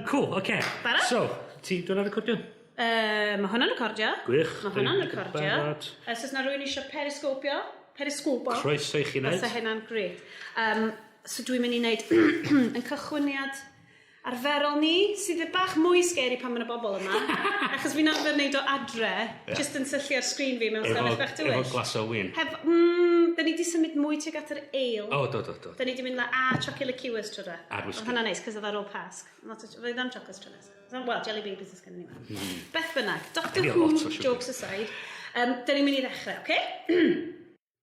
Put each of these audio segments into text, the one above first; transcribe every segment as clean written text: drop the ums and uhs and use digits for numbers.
Cool, oce. Okay. Barod? So, ti, dwi'n ar recordio? Mae hwnna'n recordio. Gwych. Mae hwnna'n recordio. Barod. Os oes na rhywun eisiau periscopio, periscopo. Croeso i chi wneud. Fysa hynna'n gret. So dwi'n mynd i wneud yn cychwyniad arferol ni, sydd yn bach mwy scary pan mae yna bobl yma. Achos fi'n arfer wneud o adre, yeah, just yn syllu ar sgrin fi mewn stafell bach tywyll. Efo glas o win. Heb, da ni di symud mwy tuag at yr ale. O, do, do, do. Da ni di mynd a chocolate liqueurs tro da. A'r whisky. Oedd hwnna'n neis, cos oedd ar ôl Pasg. Lot o, fydd am chocolates tro nesaf. Wel, jelly babies ys gen i ni. Beth bynnag, Doctor Gen i lot Who o siwgr. jokes aside, da ni'n mynd i ddechrau, oce? Okay?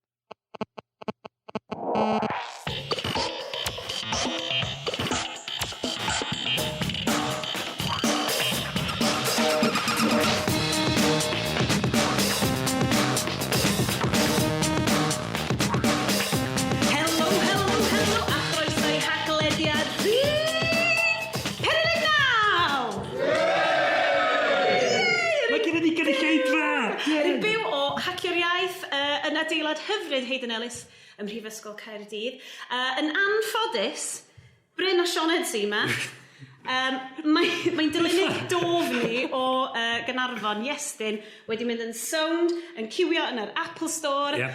Helo, helo, helo, a chroeso i Haclediad rhif 49! Mae gennym ni gynulleidfa! Ni'n byw o Hacio'r Iaith yn adeilad hyfryd Hayden Ellis ym Mhrifysgol Caerdydd. Yn anffodus, Bryn a Sioned sy 'ma. Mae, mae'n dylunydd dof ni o Gaernarfon, Iestyn, wedi mynd yn sownd, yn ciwio yn yr Apple Store. Ie.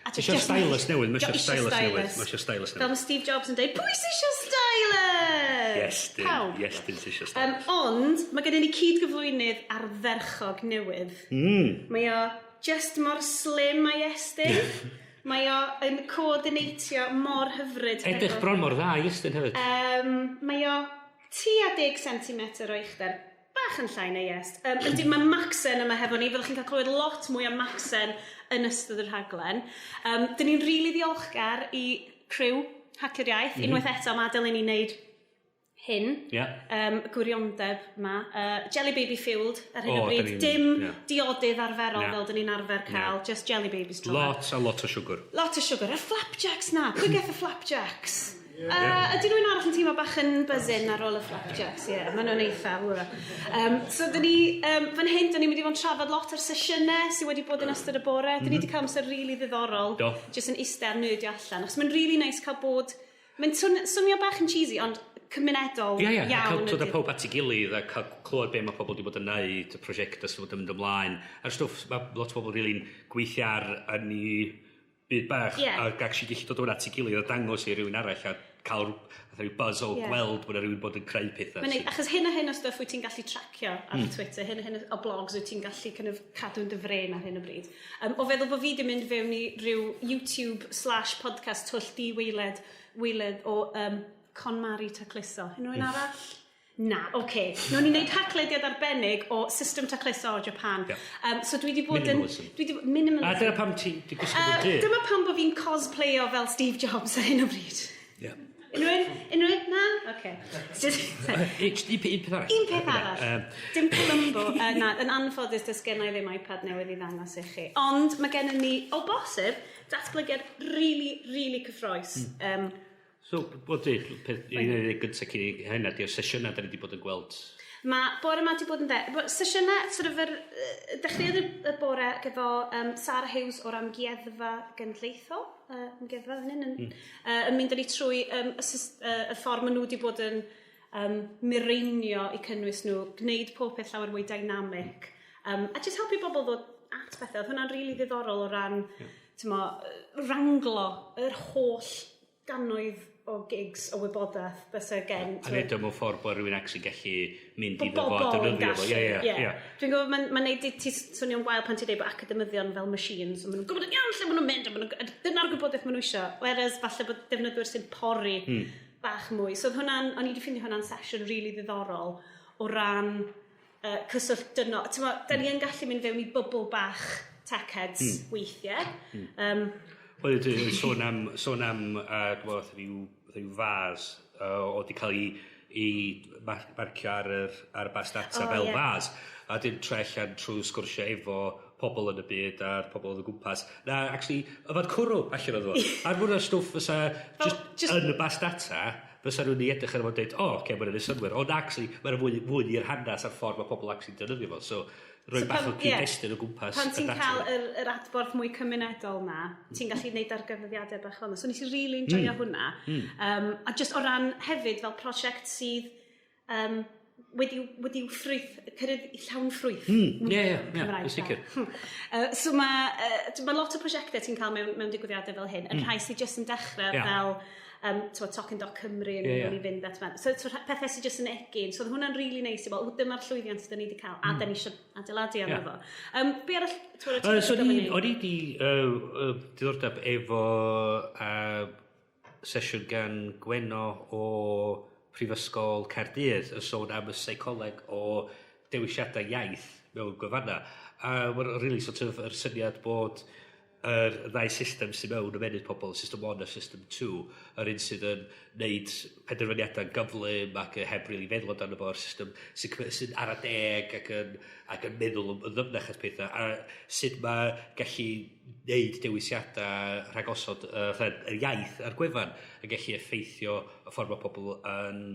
A Isio jyst- stylus newydd, ma' isio Isio stylus newydd, ma' isio stylus Fel newydd. mae Steve Jobs yn dweud, pwy sy isio stylus? Iestyn, Pawb. Iestyn sy isio stylus. Ond, mae gennym ni cyd-gyflwynydd ardderchog newydd. Mae o just mor slim a Iestyn. Mae o yn coordinatio mor hyfryd. Edrych bron mor dda Iestyn hefyd. Mae o tua 10 cm o uchder. Bach yn llai na Iest. Yndi, mae Macsen yma hefo ni. Fyddwch chi'n cael clywed lot mwy am Macsen yn ystod y rhaglen. Dyn ni'n rili ddiolchgar i criw Hacio'r Iaith. Unwaith eto, am adael i ni wneud hyn. Y gwiriondeb 'ma. Jelly Baby fueled ar hyn o O, bryd. 'dan ni'n Dim diodydd arferol Na. fel dyn ni'n arfer cael. Na. Just jelly babies tro 'ma. Lot a lot o siwgr. Lot o siwgr. Y flapjacks 'na. Pwy gath y flapjacks? Ydy rhywun arall yn teimlo bach yn buzzing ar ôl y flapjacks? Ie, yeah, maen nhw'n eitha. So, dyn ni, fan hyn, dyn ni'n mynd i fod yn trafod lot o'r sesiynau sydd wedi bod yn ystod y bore. Dyn ni wedi cael amser rili ddiddorol. Do. Jyst yn eistedd a nerdio allan. Achos mae'n rili neis cael bod... Mae'n swnio bach yn cheesy, ond cymunedol Ie, a cael iawn dod â ydi. pawb at ei gilydd a cael clywed be mae pobl wedi bod yn neud, y prosiectau sydd wedi bod yn mynd ymlaen. A'r stwff mae lot o bobl rili'n gweithio ar yn ei byd bach. Ac actually gallu dod hwnna at ei gilydd a dangos i rywun arall a cael fatha rhyw buzz o gweld bod 'na rywun bod yn creu pethau. Mae'n neud, achos hyn a hyn o stwff wyt ti'n gallu tracio ar Twitter, hyn a hyn o blogs wyt ti'n gallu kind of cadw'n dy frên ar hyn o bryd. O feddwl bod fi 'di mynd fewn i ryw YouTube/podcast twll di-waelod waelod o KonMari Tacluso. Unrhyw un arall? Na, oce. Okay. Nawn ni wneud haclediad arbennig o system tacluso o Japan. So dwi 'di bod yn Minimalism. Dwi 'di minimalism. A dyna pam ti 'di gwisgo fel du. Dyma pam bod fi'n cosplayo fel Steve Jobs ar hyn o bryd. Unrhyw un? Unrhyw un? Na? Oce. Un peth arall. Un peth arall. Dim Columbo. Na, yn anffodus, does gen i ddim iPad newydd i ddangos i chi. Ond mae gennym ni, o bosib, datblygiad really, really cyffrous. So, wel, dwi, peth, un o'r unig gyntaf cyn i hynna, di'r sesiynau da ni wedi bod yn gweld. Mae bore yma wedi bod yn dde. Sesiynau, sort of, dechreuodd y bore gyfo Sarah Hughes o'r Amgueddfa Genedlaethol, Amgueddfa fan hyn, yn mynd â ni trwy y ffordd maen nhw wedi bod yn mireinio eu cynnwys nhw, gwneud pob peth llawer mwy dynamic, a jyst helpu bobl ddod at bethau. Oedd hwnna'n rili ddiddorol o ran, t'mo', wranglo yr holl gannoedd o gigs o wybodaeth bysa gen... A neud o mewn ffordd bod rhywun actually gallu mynd Bod iddo fo a bobl yn defnyddio fo. gallu. Ie. Dwi'n gwybod, mae'n ma neud i ti swnio'n wael pan ti'n dweud bod academyddion fel machines, a maen nhw'n gwybod yn iawn lle maen nhw'n mynd, a maen nhw'n, dyna'r gwybodaeth maen nhw isio. Whereas falle bod defnyddwyr sy'n pori bach mwy. So oedd hwnna'n, o'n i wedi ffeindio hwnna'n sesiwn rili ddiddorol o ran cyswllt dynol. T'mo', da ni yn gallu mynd fewn i bubble bach tech heads weithiau. Wel, dwi'n sôn am, dwi'n meddwl, fatha ryw fas oedd wedi cael ei marcio ar y bas data fel fas. A dim troi allan trwy sgwrsio efo pobl yn y byd a'r pobl oedd o gwmpas. Na, actually, yfad cwrw allan oedd o. A'r mwyn o'r stwff fysa just, yn y bas data, fysa nhw'n i edrych ar fo a dweud, "O, oh, okay, mae'n synnwyr." Ond actually, mae'n fwy, fwy i'r hanes a'r ffordd mae pobl actually defnyddio fo. So, rhoi So bach o cyd-destun o gwmpas Pan y ti'n data cael 'na. yr adborth mwy cymunedol na, ti'n gallu gwneud dargyfyddiadau bach fel 'na. So nes i really enjoyo hwnna. A just o ran hefyd fel prosiect sydd wedi ffrwyth, cyrraedd i llawn ffrwyth. Ie, yn sicr. So mae lot o prosiectau ti'n cael mewn digwyddiadau fel hyn, yn rhai sydd jyst yn dechrau fel Tocyn Doc Cymru yn yeah, i fynd at mewn. So pethau sydd jyst yn egin. So oedd hwnna'n really neis i weld, dyma'r llwyddiant dyn ni wedi cael, a da ni eisiau adeiladu arno fo. Be arall? So o'n i di diddordeb efo sesiwn gan Gwenno o Prifysgol Caerdydd yn sôn am y seicoleg o dewisiadau iaith mewn gwefanna. A mae'n really sort of yr syniad bod yr ddau system sydd mewn ymennydd pobl, system 1 a system 2, yr un sydd yn neud penderfyniadau gyflym ac heb really feddwl amdano fo, yr system sy'n ara deg ac yn meddwl yn ddyfnach at pethau, a sut mae gallu neud dewisiadau rhagosod yr iaith ar gwefan yn gallu effeithio y ffordd mae pobl yn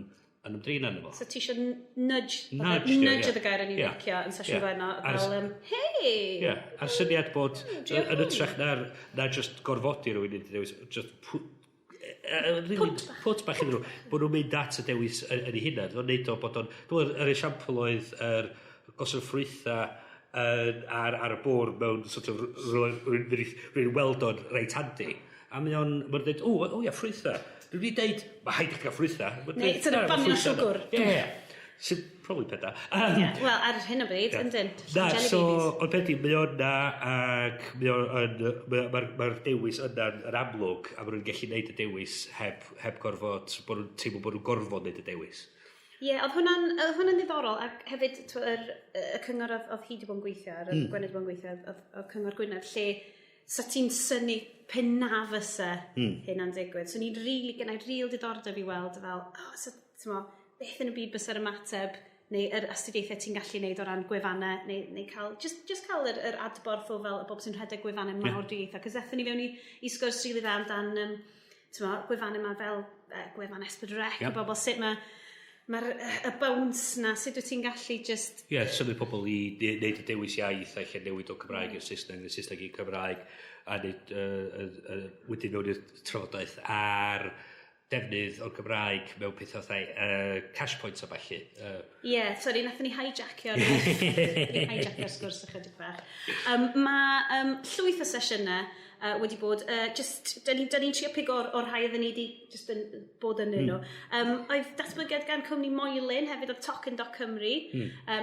ymdrin arno fo. So ti eisiau nudge, nudge, nudge oedd y gair o'n i'n licio yn sesiwn Gwenno, fel, hei! Ie, yeah. A'r syniad bod yn ytrach na just gorfodi rhywun i ddewis, just really, pwt bach iddyn nhw, bod nhw'n mynd at y dewis yn ei hunan. Dwi'n neud o bod o'n... Dwi'n yr esiampl oedd yr gosod ffrwytha ar y bwrdd mewn sort of rhywun weld o'n reit handi. A mae o'n dweud, o ia, ffrwytha. Dwi wedi deud, mae rhaid i chi gael ffrwytha. Neu, sy'n banio siwgr. Ie. Sy'n probably peth da. Yeah. Wel, ar hyn o bryd, yndyn. Na, so, ond peth i, mae o'n na, ac mae o'n, mae'r ma dewis yna'n yn amlwg, a maen nhw'n gallu neud y dewis heb gorfod, bod nhw'n teimlo bod nhw'n gorfod neud y dewis. Ie, yeah, oedd hwnna'n ddiddorol, ac hefyd y cyngor oedd hi wedi bod yn gweithio ar, Gwenno wedi bod yn gweithio, oedd Cyngor Gwynedd, lle sa ti'n synnu pe na fysa hynna'n digwydd. So ni'n really, gennau real diddordeb i weld fel, oh, so, mo, beth yn y byd bysa'r ymateb neu yr astudiaethau ti'n gallu neud o ran gwefannau, neu cael, just cael yr adborth o fel y bobl sy'n rhedeg gwefannau mawr yeah. dwyieithog. Cos ddethon ni fewn i sgwrs rili dda amdan mo, gwefannau yma fel gwefan S4C, y bobl sut mae'r y bounce na, sut wyt ti'n gallu just. Ie, yeah, symud pobl i wneud y dewis iaith a lle newid o Cymraeg i'r Saesneg, neu Saesneg i Cymraeg, a wneud, wedyn mewn i'r trafodaeth ar defnydd o'r Gymraeg mewn pethau fatha cash points a ballu. Ie, yeah, sori, nathon ni hijacio'r sgwrs ychydig bach. Mae llwyth o sesiynau wedi bod, just, da ni trio pigo o'r rhai oedden ni wedi just yn, bod yn nhw. Oedd datblygiad gan cwmni Moelin hefyd oedd Tocyn Doc Cymru.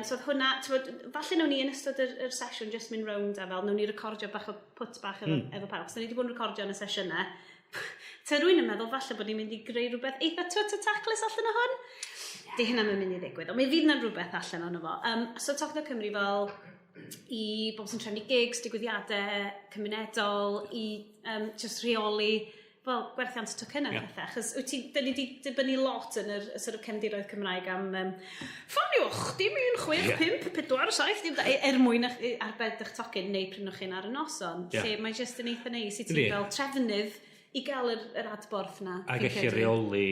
So oedd hwnna, t'mod, falle nawn ni yn ystod yr sesiwn just mynd rownd a fel, nawn ni recordio bach o pwt bach efo pawb. So ni wedi bod yn recordio yn y sesiynau. Ta rwy'n yn meddwl falle bod ni'n mynd i greu rhywbeth eitha twt a taclus allan o hwn. Di hynna'n mynd i ddigwydd, ond mi fydd yna rhywbeth allan ono fo. So Tocyn Doc Cymru fel i bobl sy'n trefnu gigs, digwyddiadau cymunedol, i just rheoli wel, gwerthiant tocynnau yeah. pethau. Achos wyt ti, dyn ni wedi dibynnu lot yn yr sort of cefndiroedd Cymraeg am ffoniwch, dim 1, 6, 5, 4, 7, dim, er mwyn arbed eich tocyn neu prynwch un ar y noson. Lle mae jyst yn eitha neis i ti fel trefnydd i gael yr adborth na. A fi'n gallu credu. reoli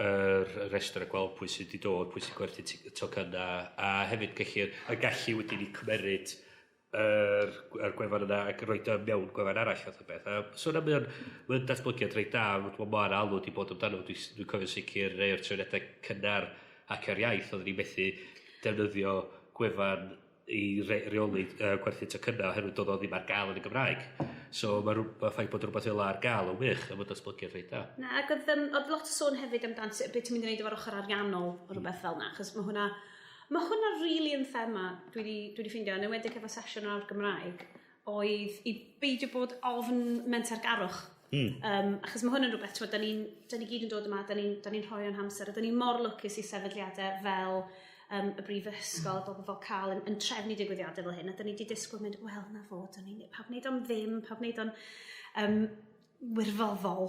yr restr a gweld pwy sydd wedi dod, pwy sy'n gwerthu tocynnau, a hefyd gallu, a gallu wedyn i cymeryd yr gwefan yna ac roed o mewn gwefan arall fath o beth. A so yna mae o'n datblygiad reit da, mae mor alw wedi bod amdano. Dwi cofio sicr rei o'r trefniadau cynnar ac ar iaith, oedden ni methu defnyddio gwefan i reoli gwerthu tocynnau oherwydd doedd o ddim ar gael yn y Gymraeg. So mae'r ma ffaith bod rhywbeth fel ar gael yn wych a mae'n datblygiad reit da. Na, ac oedd lot o sôn hefyd amdan beth ti'n mynd i wneud efo'r ochr ariannol o rhywbeth fel 'na, achos mae hwnna really yn thema dwi wedi ffeindio, yn enwedig efo sesiwn o'r Gymraeg, oedd i beidio bod ofn mentergarwch. Achos mae hwn yn rhywbeth, t'mod, da ni gyd yn dod yma, da ni rhoi o'n hamser, a da ni mor lwcus i sefydliadau fel y brifysgol, a bobl fel Carl yn trefnu digwyddiadau fel hyn, a da ni wedi disgwyl mynd, wel, na fo, da ni, pawb wneud o'n ddim, pawb wneud o'n wirfoddol.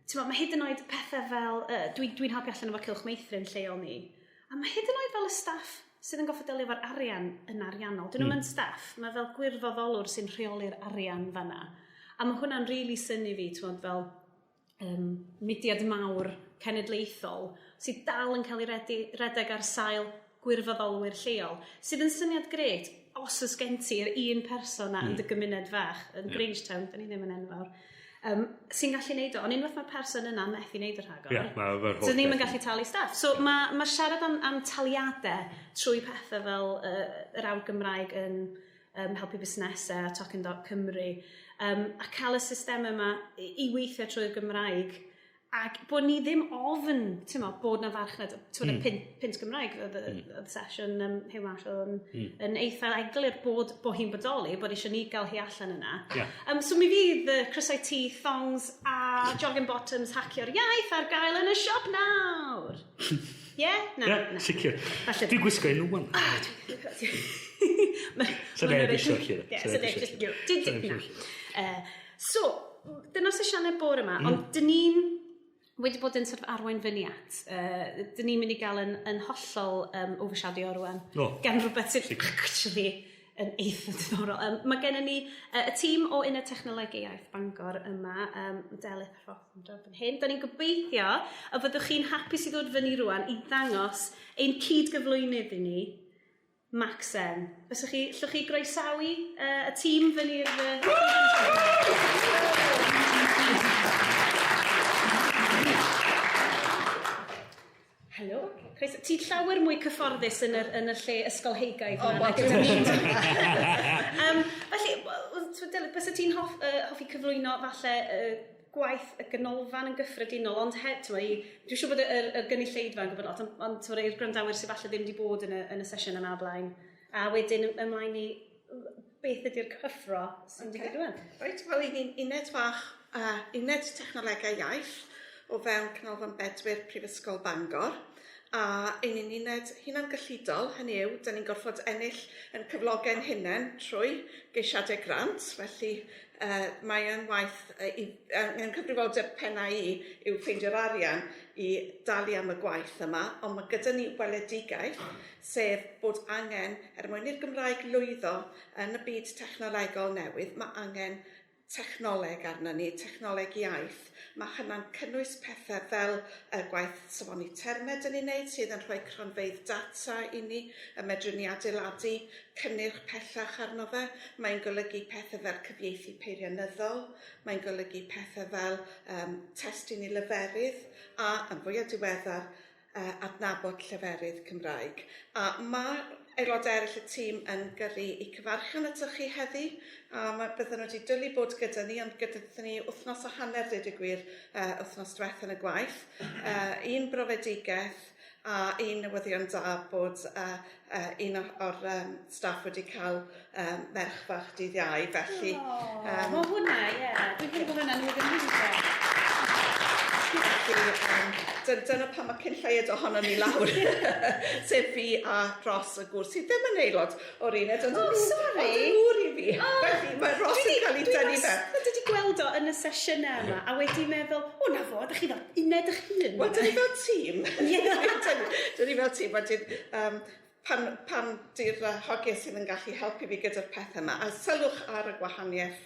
Ti'n mae hyd yn oed pethau fel, dwi helpu allan efo Cylch Meithrin lleol ni, a mae hyd yn oed fel y staff sydd yn goffod delio efo'r arian yn ariannol. Dyn nhw'n mm. staff, mae fel gwirfoddolwr sy'n rheoli'r arian fanna. A mae hwnna'n rili really synnu fi, ti'n fel mudiad mawr cenedlaethol sydd dal yn cael ei redeg ar sail gwirfoddolwyr lleol, sydd yn syniad grêt os oes gen ti'r un person na yn dy gymuned fach, yn Grangetown, da ni ddim yn enfawr. Sy'n gallu neud o, ond unwaith mae'r person yna methu neud o rhagor, yeah, ma so ni'n gallu talu staff. So mae ma siarad am taliadau trwy pethau fel yr awr Gymraeg yn helpu busnesau a Tocyn.Cymru, a cael y system yma i weithio trwy'r Gymraeg, ac bod ni ddim ofn, ti'n mo, bod na farchnad, ti'n mm. Pint Gymraeg, oedd y sesiwn Huw Marshall yn eitha eglur bod hi'n bodoli, bod eisiau ni gael hi allan yna. Yeah. So mi fydd y crysau T, thongs a jogging bottoms Hacio'r Iaith ar gael yn y siop nawr. Ie? Yeah? Na. Yeah, na. Sicr. Dwi'n gwisgo un wan. Sa neb eisiau lle. Sa neb eisiau lle. So, dyna'r sesiynau bore yma, ond dyn ni'n wedi bod yn sort of arwain fyny at. Dyn ni'n mynd i gael yn hollol overshadow rwan. Oh. Gan rhywbeth sydd actually yn eitha diddorol. Mae gennym ni y tîm o Uned Technolegau Iaith Bangor yma, Delyth a Rhos yn dod fan hyn. Da ni'n gobeithio y fyddwch chi'n hapus i ddod fyny rwan i ddangos ein cyd-gyflwynydd i ni, Macsen. Fyswch chi, llwch chi groesawu y tîm fyny i'r... Helo. Croeso. Ti'n llawer mwy cyfforddus yn y lle ysgolheigaidd yma gyda ni. Felly, Delyth, bysa ti'n hoffi cyflwyno falle gwaith y ganolfan yn gyffredinol, ond dwi'n siŵr bod y gynulleidfa yn gwybod lot, ond i'r gwrandawyr sydd falle ddim wedi bod yn y sesiwn yma o blaen. A wedyn ymlaen i beth ydy'r cyffro sy'n digwydd rwan. Reit, wel, i ni'n uned fach, uned technolegau iaith o fewn Canolfan Bedwyr Prifysgol Bangor. A ein uned hunangyllidol, hynny yw, dyn ni'n gorfod ennill yn cyflogau'n hunain trwy geisiadau grant, felly mae yn waith, yn cyfrifoldeb penna i yw ffeindio'r arian i dalu am y gwaith yma, ond mae gyda ni weledigaeth, sef bod angen, er mwyn i'r Gymraeg lwyddo yn y byd technolegol newydd, mae angen technoleg arno ni, technoleg iaith. Mae hynna'n cynnwys pethau fel y gwaith safoni termau dyn ni'n neud, sydd yn rhoi cronfeydd data i ni, y medrwn ni adeiladu cynnyrch pellach arno fe. Mae'n golygu pethau fel cyfieithu peirianyddol, mae'n golygu pethau fel testun i leferydd, a yn fwyaf diweddar, adnabod lleferydd Cymraeg. A mae aelodau eraill y tîm yn gyrru i cyfarchion atoch chi heddi, a bydden nhw wedi dwlu bod gyda ni, ond gyda ni wythnos a hanner, dweud y gwir, wythnos diwethaf yn y gwaith. Un brofedigaeth a un newyddion da bod un o'r staff wedi cael merch fach dydd Iau, felly... Oh, mae hwnna, ie. Dwi'n credu bod hwnna'n newyddion rili da. Felly, dyna pam mae cyn lleied ohono ni lawr. Sef fi a Ross y gŵr, sydd ddim yn aelod o'r uned, ond Oh, sorry. Ond yn ŵr i fi. Felly mae Ross yn cael ei dynnu fe. Dwi wedi gweld o yn y sesiynau yma, a wedi meddwl, o na fo, ydych chi fel uned eich hun. Wel, dyn ni fel tîm. Ie. Dyn ni fel tîm. Wedyn, pan di'r hogiau sydd yn gallu helpu fi gyda'r pethau yma, a sylwch ar y gwahaniaeth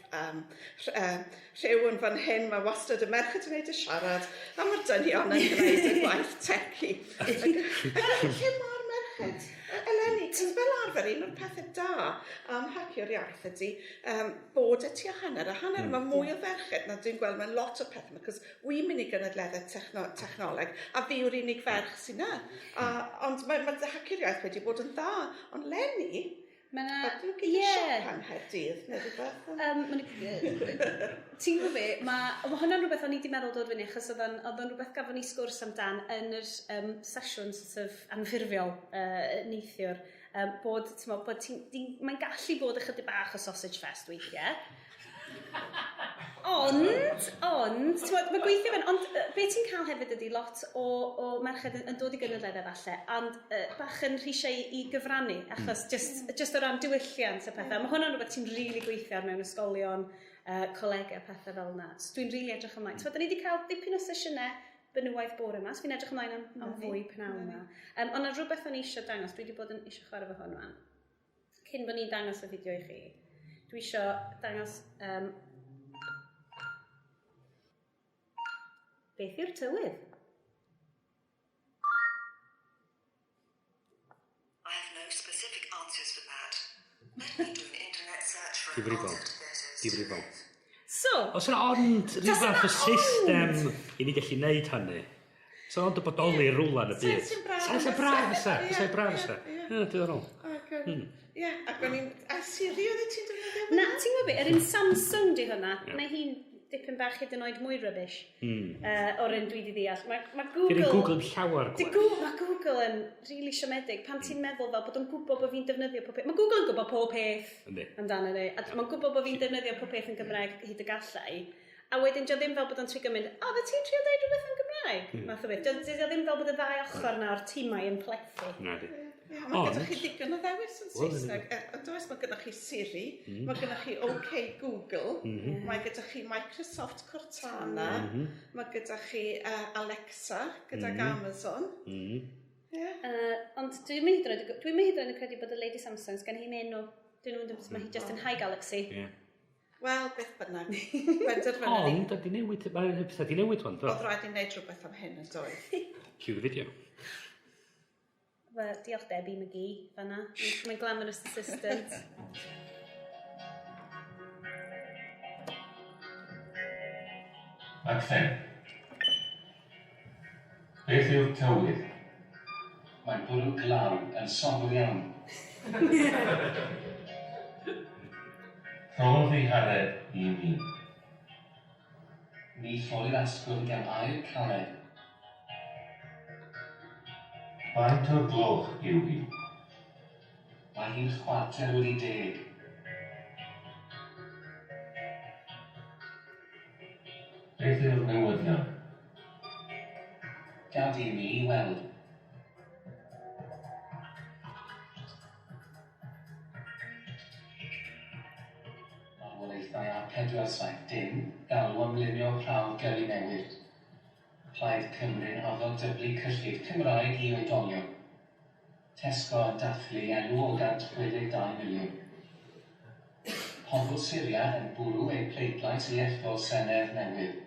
rhyw yn fan hyn, mae wastad y merched yn gwneud y siarad, a mae'r dynion yn gwneud y gwaith tecu. Lle mae'r merched? Eleni, ti'n fel arfer, un o'r pethau da am Hacio'r Iaith ydy bod y tua hanner, a hanner mae mwy o ferched na dwi'n gweld mewn lot o pethau, cos wy'n mynd i gynadleddau technoleg, a fi yw'r unig ferch sy'n na. Ond mae Hacio'r Iaith wedi bod yn dda, ond leni, Dwi'n gyda siop yng Nghaerdydd, neu rhywbeth. Ti'n gwybod be, mae hwnna'n rhywbeth o'n i wedi meddwl dod fyny, achos oedd o'n rhywbeth gafon ni sgwrs amdan yn yr sesiwn sort of anffurfiol neithiwr, bod, ti'n meddwl, bod mae'n gallu bod ychydig bach o sausage fest weithiau. Ond, ti'n meddwl, mae gweithio fe'n, ond be ti'n cael hefyd ydy lot o merched yn dod i gynadleddau falle, ond bach yn rhy eisiau i gyfrannu, achos just o ran diwylliant a pethau. Mae hwnna'n rhywbeth ti'n rili gweithio ar mewn ysgolion, colegau a pethau fel yna. So dwi'n rili edrych ymlaen. Ti'n meddwl, da ni wedi cael dipyn o sesiynau benywaidd bore yma, so fi'n edrych ymlaen am fwy pnawn yma. Ond na rhywbeth o'n i eisiau dangos, dwi wedi bod yn eisiau chwarae fo hwn rwan. Cyn bod ni'n dangos y fideo i chi, dwi eisiau dangos beth yw'r tywydd? I have no specific answers for that. Let me do an internet search for an Difrifol. answer to this. Difrifol. So... Oes yna ond rhyw fath o system i ni gallu neud hynny? So ond y bodoli rwla yn y byd. Sa'n braf. Sa'n braf fysa. Sa'n braf fysa. Ie, diddorol. Ie, ac o'n i'n... A Siri oedd ti'n defnyddio? Na, ti'n gwybod beth, yr un Samsung di hwnna. Mae hi'n dipyn bach hyd yn oed mwy rubbish. O'r un dwi wedi ddeall. Mae Google... Dyn Google yn llawer gwell. Mae Google yn really siomedig pan ti'n meddwl fel bod o'n gwybod bod fi'n defnyddio pob peth. Mae Google yn gwybod pob peth amdano ni. A mae'n gwybod bod fi'n defnyddio pob peth yn Gymraeg hyd y gallai. A wedyn, dio ddim fel bod o'n trigger mynd, o, fe ti'n trio deud rhywbeth yn Gymraeg? Math o beth. Dio ddim fel bod y ddau ochr na o'r tîmau yn plethu. Na di. Ie, mae gyda chi ddigon o ddewis yn Saesneg. Ond oes, mae gyda chi Siri, mae gyda chi OK Google, mae gyda chi Microsoft Cortana, mae gyda chi Alexa gydag Amazon. Ond dwi'n mynd hyd yn oed yn credu bod y Lady Samsung, sgan hi'n enw. Dyn nhw'n mae hi just yn Hi Galaxy. Wel, beth bynnag. Benderfynu. Ond, ydy newid, mae pethau di newid hwn, do? Oedd rhaid i wneud rhywbeth am hyn yn doedd. Cue the video. Wel, diolch Debbie McGee, fanna. Mae'n glamorous assistant. Macsen. Beth yw'r tywydd? Mae'n bwrw glaw yn soml iawn. Rho ddihareb i mi. Ni thorir asgwrn gan air caled. Faint o'r gloch yw hi? Mae hi'n 10:15. Beth yw'r newyddion? Gad i mi weld. Marwolaethau a 470 galw am lunio prawf gyrru newydd. Plaid Cymru'n addo dyblu cyllid Cymraeg i oedolion. Tesco yn dathlu elw o 162 miliwn. Pobl Syria yn bwrw eu pleidlais i ethol Senedd newydd.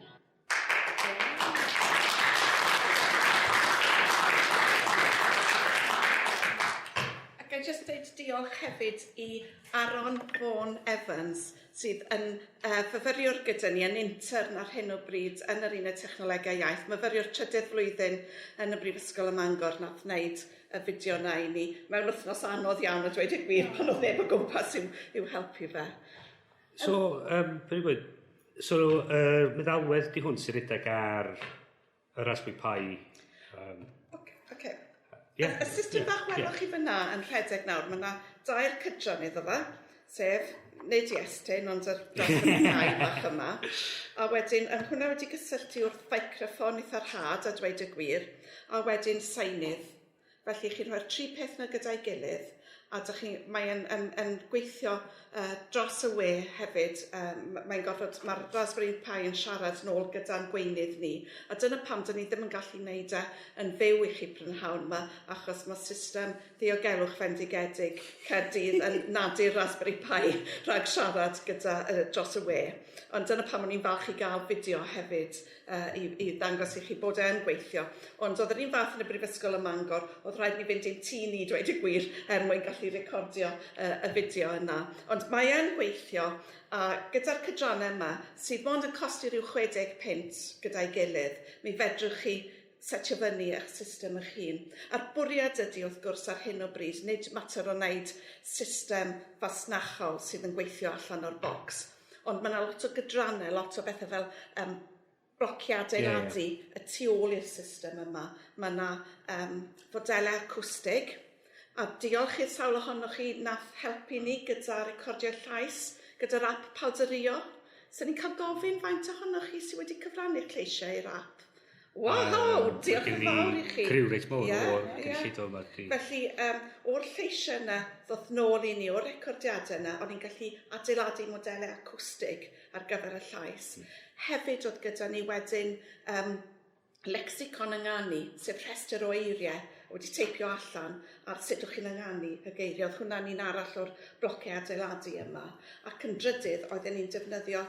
Ac I just deud diolch hefyd i Aaron Vaughan Evans sydd yn fyfyriwr gyda ni yn intern ar hyn o bryd yn yr Uned Technolegau Iaith, myfyriwr trydydd flwyddyn yn y Brifysgol ym Mangor nath wneud y fideo na i ni mewn wythnos anodd iawn a dweud y gwir pan oedd neb o gwmpas i'w helpu fe. So, be dwi'n gweud, so, meddalwedd di hwn sy'n rhedeg ar y Raspberry Pi. Oce. Y system bach welwch chi fyna yn rhedeg nawr, mae yna dair cydran iddo fe, sef nid Iestyn, ond yr Raspberry Pi bach yma. A wedyn, yn hwnna wedi gysylltu wrth feicroffon eitha'r rhad a dweud y gwir, a wedyn seinydd. Felly chi'n rhoi'r tri peth yna gyda'i gilydd, a dych chi, mae'n yn gweithio dros y we hefyd. Mae'n gorfod, mae'r Raspberry Pi yn siarad nôl gyda'n gweinydd ni. A dyna pam dyn ni ddim yn gallu wneud e yn fyw i chi prynhawn yma, achos mae system ddiogelwch fendigedig Caerdydd yn nadu'r Raspberry Pi rhag siarad gyda dros y we. Ond dyna pam o'n i'n falch i gael fideo hefyd i ddangos i chi bod e'n gweithio. Ond oedd yr un fath yn y Brifysgol ym Mangor, oedd rhaid ni fynd i'n tŷ ni, dweud y gwir, er mwyn gallu recordio y fideo yna. Ond mae e'n gweithio, a gyda'r cydrannau yma, sydd mond yn costi rhyw 60 punt gyda'i gilydd, mi fedrwch chi setio fyny eich system eich hun. A'r bwriad ydy, wrth gwrs, ar hyn o bryd, nid mater o wneud system fasnachol sydd yn gweithio allan o'r bocs, ond mae yna lot o gydrannau, lot o bethau fel blociau adeiladu y tu ôl i'r system yma. Mae yna fodelau acwstig, a diolch i'r sawl ohonoch chi nath helpu ni gyda recordio llais, gyda'r app Paldaruo. So ni'n cael gofyn faint ohonoch chi sydd wedi cyfrannu'ch lleisiau i'r app. Waw, diolch yn fawr i chi. Criw reit mawr o'r gynulleidfa yma. Felly, o'r lleisiau yna ddoth nôl i ni, o'r recordiadau yna, o'n i'n gallu adeiladu modelau acwstig ar gyfer y llais. Hefyd oedd gyda ni wedyn lexicon ynganu, sef rhestr o eiriau wedi teipio allan ar sut o'ch chi'n ynganu y geiriau. Oedd hwnna'n un arall o'r blociau adeiladu yma. Ac yn drydydd, oedden ni'n defnyddio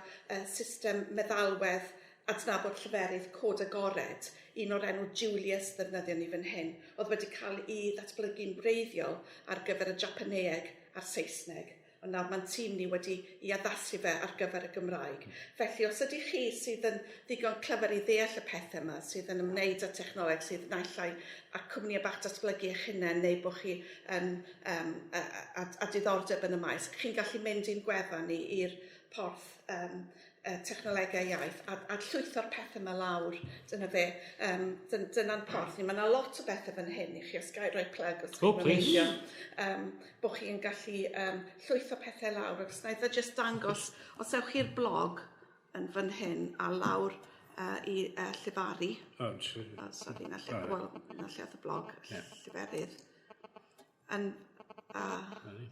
system meddalwedd adnabod lleferydd cod agored, un o'r enw Julius ddefnyddio ni fan hyn, oedd wedi cael ei ddatblygu'n wreiddiol ar gyfer y Japaneeg a'r Saesneg. Ond nawr mae'n tîm ni wedi i addasu fe ar gyfer y Gymraeg. Felly os ydych chi sydd yn ddigon clyfar i ddeall y pethau yma, sydd yn ymwneud â technoleg, sydd naill ai â cwmnïau bach datblygu eich hunain neu bod chi yn um, a, a, a diddordeb yn y maes, chi'n gallu mynd i'n gwefan ni i'r porth um, technolegau iaith a, a llwytho'r pethau yma lawr. Dyna fe, um, dyn, dyna'n porth ni. Mae yna lot o bethau fan hyn i chi, os gael rhoi plug os oh, please. Um, bod chi'n gallu um, llwytho pethau lawr. Ac os na i jyst dangos, os ewch chi'r blog yn fan hyn a lawr i llefaru. Oh, sorry. Oh, sorry, na lle, well, na lle oedd y blog, yeah. Lleferydd. Yn,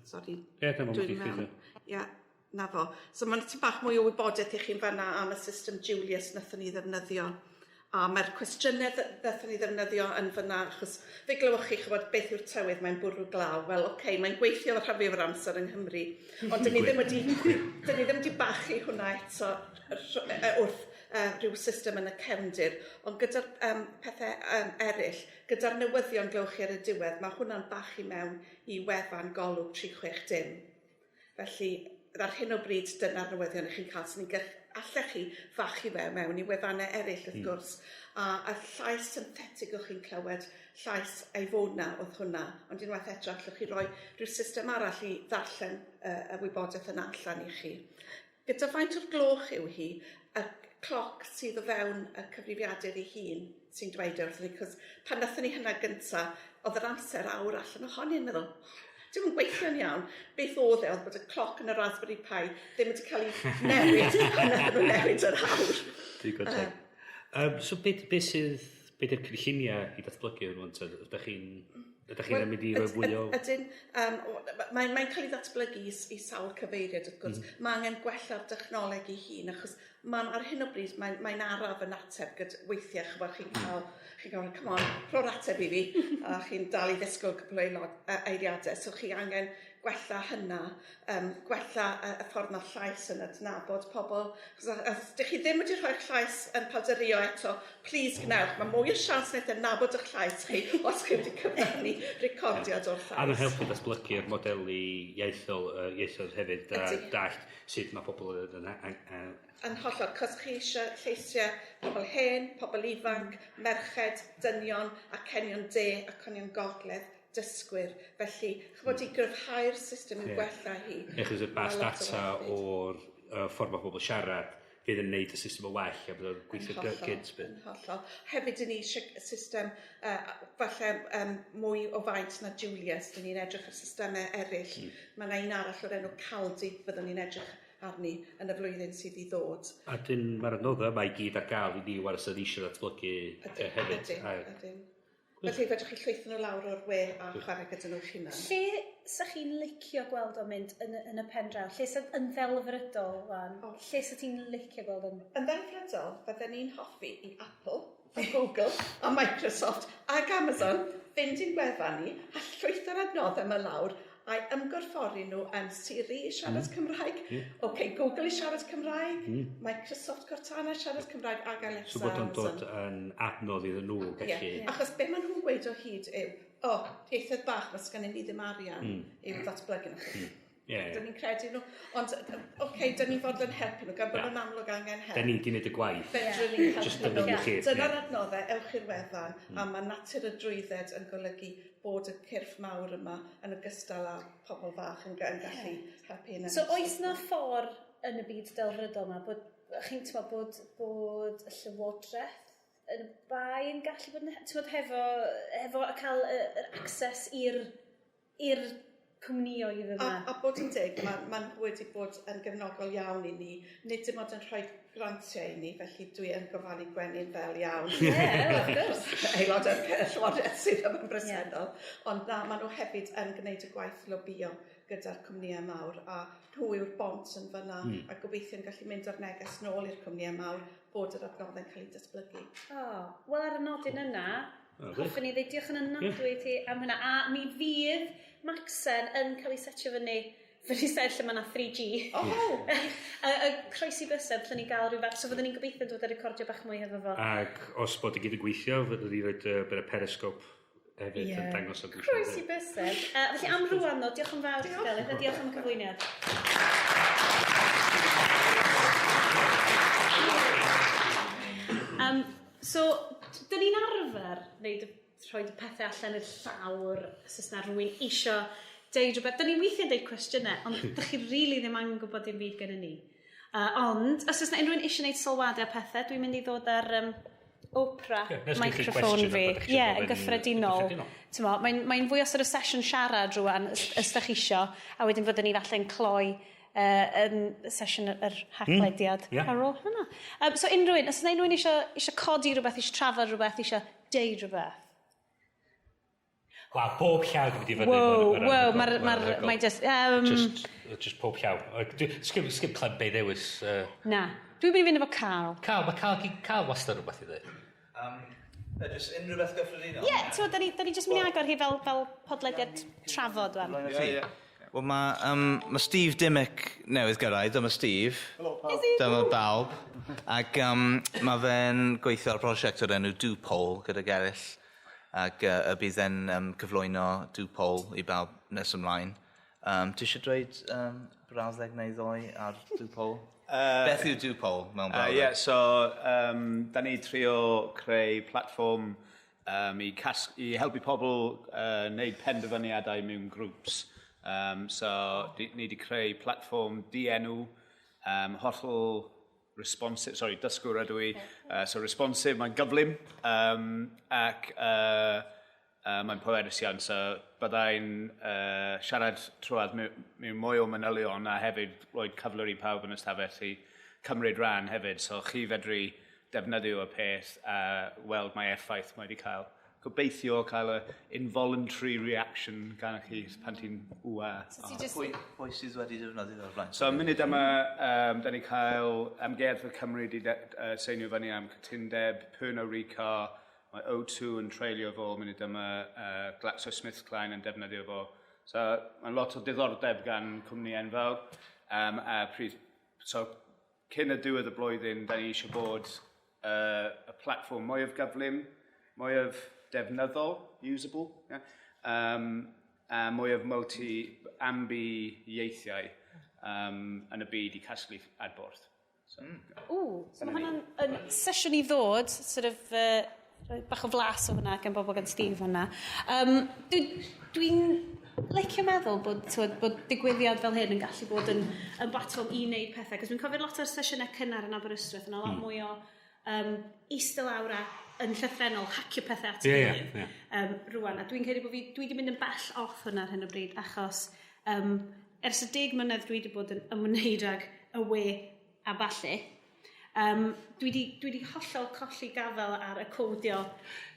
sorry. Ie, dyma dwi'n mewn. Ie, na fo. So mae'n tipyn bach mwy o wybodaeth i chi'n fanna am y system Julius nathon ni ddefnyddio. A mae'r cwestiynau nathon ni ddefnyddio yn fanna, achos fe glywch chi chybod beth yw'r tywydd, mae'n bwrw glaw. Wel, oce, okay, mae'n gweithio rhan fwyaf o'r amser yng Nghymru. Ond dyn ni ddim wedi, dyn ni ddim wedi bachu hwnna eto wrth rhyw system yn y cefndir. Ond gyda'r um, pethau um, eraill, gyda'r newyddion glywch chi ar y diwedd, mae hwnna'n bachu mewn i wefan Golwg 360. Felly, ar hyn o bryd, dyna'r newyddion i chi'n cael. So ni'n allech chi fachu fe mewn i wefannau eraill, wrth gwrs. A, a llais synthetig o'ch chi'n clywed, llais Ivona oedd hwnna. Ond unwaith eto, allwch chi roi rhyw system arall i ddarllen y wybodaeth yna allan i chi. Gyda faint o'r gloch yw hi, y cloc sydd o fewn y cyfrifiadur ei hun sy'n dweud e wrthyn ni, cos pan nathon ni hynna gynta, oedd yr amser awr allan ohoni yn meddwl, dim yn gweithio'n iawn. Beth oedd e, oedd bod y cloc yn y Raspberry Pi ddim wedi cael ei newid pan nathon nhw newid yr awr. Digon teg. So beth be sydd, beth yw'r cynlluniau i datblygu hwn ŵan? Ydych chi'n Ydych chi'n mynd i roi fwy o... Ydyn, um, mae'n mae cael ei ddatblygu i, i sawl cyfeiriad wrth gwrs. Mae angen gwella'r dechnoleg ei hun, achos mae'n ar hyn o bryd mae'n mae araf yn ateb gyda weithiau, chybod, chi'n cael, chi'n cael, come on, rho'r ateb i fi, a chi'n dal i ddisgwyl cwpl o aelod, eiliadau. So chi angen gwella hynna, um, gwella y ffordd mae'r llais yn adnabod pobl. Os ydych chi ddim wedi rhoi'ch llais yn paldaruo eto, please gwnewch. Mae mwy o siawns wneud adnabod eich llais chi os chi wedi cyfrannu recordiad o'r llais. A mae'n helpu datblygu'r modelu ieithol, ieithoedd hefyd, a dallt sut mae pobl yn, yn, yn, Yn hollol, cos chi eisiau lleisiau pobl hen, pobl ifanc, merched, dynion, acenion de, acenion gogledd, dysgwyr. Felly, chybod, i gryfhau'r system yn gwella hi. Achos y bas data o'r ffordd mae pobl siarad fydd yn neud y system o well a bydd o'n gweithio gynt. Yn hollol. Hefyd, dyn ni eisiau system falle um, mwy o faint na Julius. Dyn ni'n edrych ar systemau eraill. Mae yna un arall o'r enw Caldi fyddwn ni'n edrych arni yn y flwyddyn sydd i ddod. A dyn mae'r adnoddau yma i gyd ar gael i ni wan os ydy eisiau datblygu hefyd. Ydyn, ydyn. Felly fedrwch chi llwytho nhw lawr o'r we a chwarae gyda nhw'ch hunan. Lle sa chi'n licio gweld o'n mynd yn, yn y pen draw? Lle sy'n yn ddelfrydol, wan? Oh. Lle sa ti'n licio gweld o'n... Yn ddelfrydol, fydden ni'n hoffi i Apple, a Google, a Microsoft, ac Amazon fynd i'n gwefan ni a llwytho'r adnoddau yma lawr a'i ymgorffori nhw yn Siri i siarad Cymraeg, OK, Google i siarad Cymraeg, Microsoft Cortana i siarad Cymraeg ac Alexa. So bod o'n dod yn adnodd iddyn nhw gallu... Yeah. Achos be maen nhw'n gweud o hyd yw, o, oh, ieithoedd bach, mae sgynny ni ddim arian i'w ddatblygu nhw. Yeah. Dyn ni'n credu nhw. Ond, oce, okay, dyn ni'n fodlon helpu nhw, gan bod nhw'n amlwg angen help. Dyn ni di wneud y gwaith. Fedrwn ni helpu Just defnyddio chi. Dyna'r adnoddau, ewch i'r wefan, a mae natur y drwydded yn golygu bod y cyrff mawr yma yn ogystal â pobl fach yn, yn gallu helpu yn So oes na ffordd yn y byd delfrydol yma bod chi'n teimlo bod, bod y llywodraeth yn y bai yn gallu bod yn, ti'n hefo, hefo cael yr access i'r i'r cwmnïoedd yma. A, a bod yn deg, mae ma nhw wedi bod yn gefnogol iawn i ni. Nid dim ond yn rhoi grantiau i ni, felly dwi yn gofalu Gwenyn fel iawn. Ie, yeah, of course. Aelod o'r llywodraeth sydd ddim yn bresennol. Yeah. Ond na, maen nhw hefyd yn gwneud y gwaith lobio gyda'r cwmnïau mawr a nhw yw'r bont yn fyna a gobeithio'n gallu mynd â'r neges nôl i'r cwmnïau mawr bod yr adnoddau'n cael eu datblygu. Oh, wel ar y nodyn yna, hoffwn i ddeud diolch yn ofnadwy i ti am hynna. A mi fydd Macsen yn cael ei setio fyny fyny set lle mae yna 3G. Oh! a, a croesi bysedd lle ni gael rhyw fath. So fyddwn ni'n gobeithio dod â recordio bach mwy hefo fo. Ac os bod i gyd yn gweithio, fyddwn ni roed uh, y periscope. hefyd yn dangos o bwysau. Croesi bysedd. Felly am rwan no, diolch yn fawr i chi Delyth, a diolch am y cyflwyniad. So, dyn ni'n arfer wneud rhoi y pethau allan i'r llawr os oes 'na rhywun isio deud rhywbeth. Dyn ni weithiau'n deud cwestiynau, ond dych chi rili ddim angen gwybod dim byd gennym ni. Ond, os oes 'na unrhyw un eisiau gwneud sylwadau a pethau, dwi'n mynd i ddod ar Oprah Ie, nes gynnoch chi microphone gwestiwn fi. a bod chi Ie, isio yn gofyn yn gyffredinol. gyffredinol. T'mo, mae'n mae fwy o sort of sesiwn siarad rwan, os dach chi isio, a wedyn fyddwn ni falle'n cloi yn sesiwn yr Haclediad ar ôl hynna. So unrhyw un, os yna unrhyw un eisiau codi rhywbeth, eisiau trafod rhywbeth, eisiau deud rhywbeth. Waw, pob llaw dwi'n mynd i fyny. Wow, wow, mae'r, mae just... Just pob llaw. Sgim clem be ddewis. Na. Dwi'n mynd i fynd efo Carl. Carl, mae Carl, Carl wastad rhywbeth i ddweud. Just unrhyw beth gyffredinol? Ie, yeah, ti'n da ni just mynd i agor hi fel podlediad trafod wan. Ie, ie. Wel, mae Steve Dimmick newydd gyrraedd. Dyma Steve. Helo, pawb. Dyma bawb. Ac mae fe'n gweithio ar prosiect o'r enw DoPoll gyda eraill. Ac y bydd e'n cyflwyno DoPoll i bawb nes ymlaen. Ti eisiau dweud brawddeg neu ddoi ar DoPoll? Beth yw DoPoll mewn brawddeg? Yeah, so da ni trio creu platfform i helpu pobl wneud penderfyniadau mewn grŵps. So ni wedi creu platfform dienw, hollol responsive, sorry, dysgwr ydw i, so responsive, mae'n gyflym, ac mae'n pwerus iawn, so byddai'n siarad trwad mewn mwy o manylion a hefyd rhoi cyfle i pawb yn y stafell i cymryd rhan hefyd, so chi fedru defnyddio y peth a weld mae effaith mae wedi cael. Gobeithio cael y involuntary reaction gan chi pan ti'n wwa. So ti just... Pwy sydd wedi defnyddio o'r blaen? So, munud yma, da ni cael Amgueddfa Cymru wedi seinio fyny am cytundeb, Pernod Ricard, mae O2 yn treulio fo, munud yma GlaxoSmithKline yn defnyddio fo. So, mae'n lot o diddordeb gan cwmni enfawr. A pryd, so, cyn y diwedd y blwyddyn, da ni eisiau bod y platfform mwyaf gyflym, mwyaf defnyddol, usable, yeah? A mwyaf multi ambi-ieithiau yn y byd i casglu adborth. So, Ww, so mae hwnna'n yn sesiwn i ddod, sort of, bach o flas o hwnna gan bobl gan Steve hwnna. Dwi'n licio meddwl bod, t'wod, bod digwyddiad fel hyn yn gallu bod yn platfform i wneud pethau. Cos dwi'n cofio lot o'r sesiynau cynnar yn Aberystwyth, yna lot mwy o eistedd lawr a yn llythrennol hacio pethau at ei gilydd. Rwan, a dwi'n credu bod fi, dwi wedi mynd yn bell off hwnna ar hyn o bryd, achos ers y 10 mlynedd dwi wedi bod yn ymwneud ag y we a ballu, dwi wedi hollol colli gafel ar y codio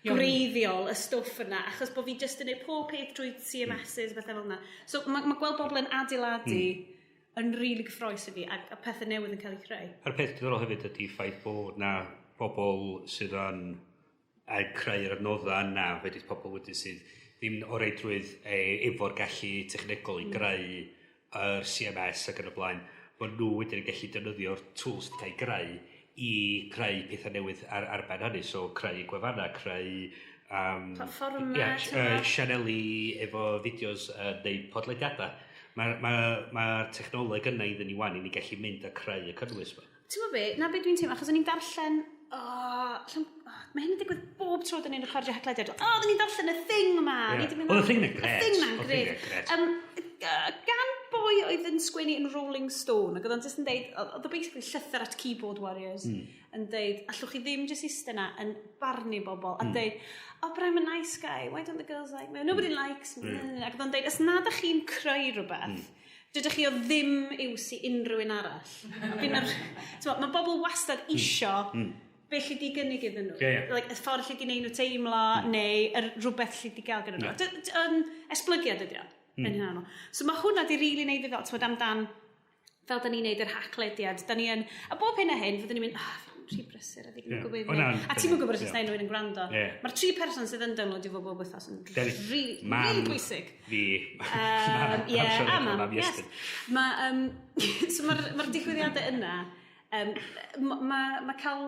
gwreiddiol, y stwff yna, achos bod fi jyst yn gwneud pob peth drwy CMSs, bethau fel yna. So mae ma gweld bobl yn adeiladu yn rili really gyffrous i fi, a pethau newydd yn cael eu creu. A'r peth diddorol hefyd ydy ffaith bod na bobl sydd yn creu'r adnoddau yna, wedyn pobl wedyn sydd ddim o reidrwydd efo'r gallu technegol i greu yr CMS ac yn y blaen, bod nhw wedyn yn gallu defnyddio'r tools sydd wedi cael ei greu i creu pethau newydd ar ben hynny. So creu gwefannau, creu Platfformau, ti'n gwbod? sianeli efo fideos neu podlediadau. Mae'r ma technoleg yna iddyn ni wan i ni gallu mynd a creu y cynnwys yma. Ti'n gwybod be, na be dwi'n teimlo, achos o'n i'n darllen, oh, oh, mae hyn yn digwydd bob tro dyn ni'n recordio Haclediad. O, oh, dyn ni'n darllen y thing yma. Ie. Ni 'di mynd Oedd y thing 'na'n Y grêt. thing na'n Oedd y thing grêt. 'na'n grêt. Gan boi oedd yn sgwennu yn Rolling Stone, ac oedd o'n just yn deud, oedd o basically llythyr at keyboard warriors, yn deud, allwch chi ddim just eistedd yna yn barnu bobl, a deud, "Oh, but I'm a nice guy, why don't the girls like me? Nobody likes me." Ac oedd o'n deud, os nad ydych chi'n creu rhywbeth, dydych chi o ddim iws i unrhyw un arall. Mae bobl wastad isio be lle di gynnig iddyn nhw. Ie, ie. Like, y ffordd lle di neud nhw teimlo, neu yr rhywbeth lle di gael gyda nhw. Esblygiad ydi o, yn hynny. So mae hwnna di rili neud fi fel, t'mod, amdan, fel da ni'n neud yr Haclediad, da ni yn, a bob hyn a hyn, fyddwn ni'n mynd, ah, fi'n rhy brysur a fi ddim yn gwybod. O, na, A ti'n gwybod os ie. oes na unrhyw un yn gwrando. Mae'r tri person sydd yn downloadio fo bob wythnos yn rili, Mam, really bwysig. Fi. Ie, a mam, Mam yes. Iestyn. Ma, so mae'r ma digwyddiadau yna Mae ma cael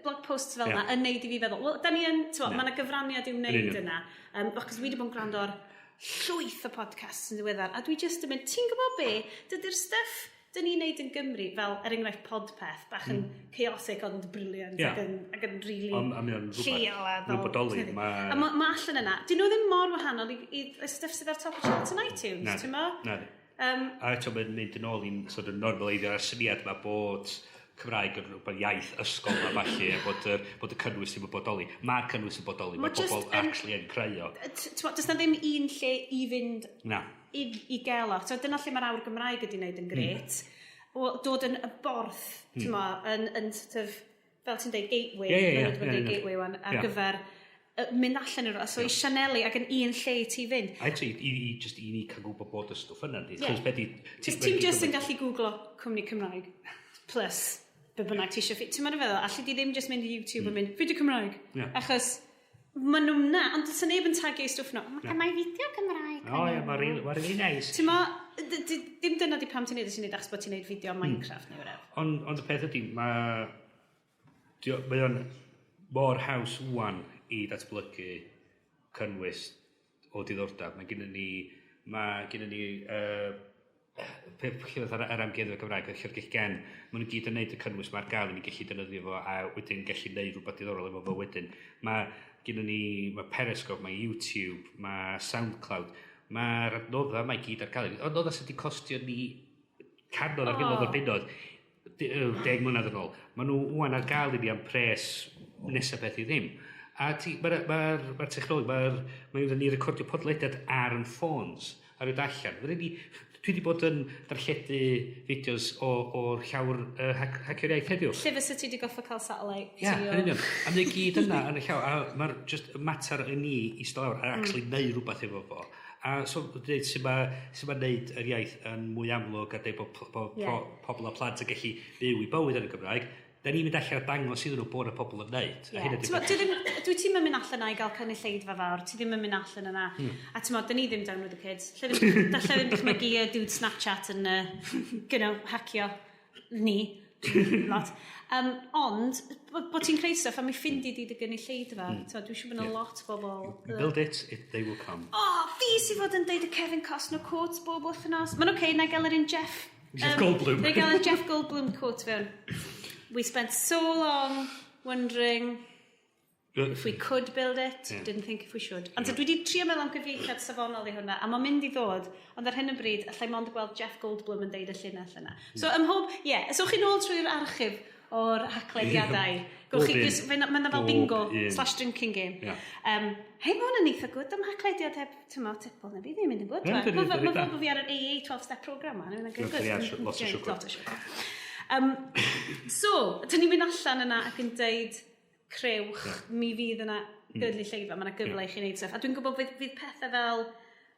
blog posts fel yna yn neud i fi feddwl, wel, da ni yn, ti'n yeah. Mae yna gyfraniad i'w wneud yna. Achos dwi wedi bod yn gwrando ar llwyth o podcasts yn ddiweddar, a dwi jyst yn mynd, ti'n gwybod be, dydy'r stuff dyn ni'n neud yn Gymru, fel er enghraifft Podpeth, bach yn chaotic ond brilliant ac yn really Ond a mae o'n rhywbeth lleol a mae'n bodoli, A ma allan yna. Dyn nhw ddim mor wahanol i stuff sydd ar top y chart yn iTunes, Na ti'n mo? Na di. A eto mae'n mynd yn ôl i'n sort of normaleiddio ar syniad yma bod Cymraeg yn rhywbeth iaith ysgol a falle, a bod y cynnwys ddim yn bodoli. Mae'r cynnwys yn bodoli, Ma' mae pobl jyst yn actually yn creu o. T'mo, does na ddim un lle i fynd Na. i gael o. So, dyna lle mae'r Awr Gymraeg wedi wneud yn gret. O, dod yn y borth, ti'n mo, yn sort of, fel ti'n deud, gateway. Ie, ie, ie, Maen nhw wedi bod yn deud gateway wan, ar gyfer mynd allan i'r. So, i sianelu ac yn un lle i ti fynd. A eto, i just i ni cael gwybod bod y stwff yna. Di. Ie. Chos be di Ti'n ti just yn gallu googlo cwmni Cymraeg, plus, be bynnag ti eisiau. Ti'n mynd i feddwl, allu di ddim just mynd i YouTube a mynd, fideo Cymraeg. Achos, maen nhw'n na, ond does neb yn tagio i stwff nhw. Mae yeah. fideo Cymraeg. O ie, mae'n really, ma really nice. Ti'n mo, dim dyna di pam ti'n neud, ti'n neud achos bod ti'n neud fideo Minecraft neu whatever. Ond y peth ydy, mae o'n mor haws wan i datblygu cynnwys o diddordeb. Mae gennym ni lle fatha yr Amgueddfa Gymraeg, y Llyfrgell Gen, maen nhw gyd yn neud y cynnwys mae'r gael i ni gallu defnyddio fo a wedyn gallu neud rhywbeth diddorol efo fo wedyn. Mae gennym ni, mae Periscope, mae YouTube, mae SoundCloud, mae'r adnoddau mae gyd ar gael. Adnoddau sydd wedi costio ni cannoedd ar filoedd o bunnoedd 10 mlynedd yn ôl. Maen nhw wan ar gael i ni am pres nesaf beth i ddim. A mae'r ma ma technoleg, mae ni recordio podlediad ar yn ffôns a rhoi allan. Fydden ni, dwi wedi bod yn darlledu fideos o'r llawr Hacio'r Iaith heddiw. Lle fysa ti wedi goffa cael satellite? Ie, yn union. A mae gyd yna yn y llaw. A mae'r just y mater i ni i lawr a actually neud rhywbeth efo fo. A so, dweud, sy'n ma neud yr iaith yn mwy amlwg a dweud bod pobl a plant yn gallu byw i bywyd yn y Gymraeg, da ni'n mynd allan a dangos iddyn nhw bod y pobl yn neud. A hynna 'di'r T'mo, peth. dwi ti'n mynd allan yna i gael cynulleidfa fawr, ti ddim yn mynd allan yna. A ti'n mo, dyn ni ddim down with the kids. Lle ddim, lle ddim dychmygu y dude Snapchat yn, hacio ni. Lot. Ond, bod ti'n creu stuff a mi ffindi di dy gynulleidfa. Mm. Dwi'n siŵr bod yna lot o bobl. Build it, they will come. Oh, fi sydd fod yn deud y Kevin Costner quotes bob wythnos. Mae'n oce, okay, na i gael yr un Jeff... Jeff Goldblum. Na i gael y Jeff Goldblum quote fewn. "We spent so long wondering if we could build it, didn't think if we should." Ond dwi wedi trio meddwl am gyfieithiad safonol i hwnna, a mae'n mynd i ddod, ond ar hyn o bryd, allai mond gweld Jeff Goldblum yn deud y llinell yna. So, ymhob, ie, yeah, so chi'n ôl trwy'r archif o'r haclediadau. Gwch chi, Bob un. Mae'n fel Bob bingo un. slash drinking game. Hei, mae hwn yn eitha good am haclediad heb, ti'n mo, tipol na byd, ddim mynd yn good. Ie, Mae dydi fel da. bod fi ar yr AA 12-step program ma. Mae'n good. Ie, lot o siwgr. Lot o siwgr. So, dyn ni'n mynd allan yna ac yn deud, crewch, mi fydd yna gynulleidfa, mae yna gyfle i chi wneud stuff. A dwi'n gwybod fydd pethau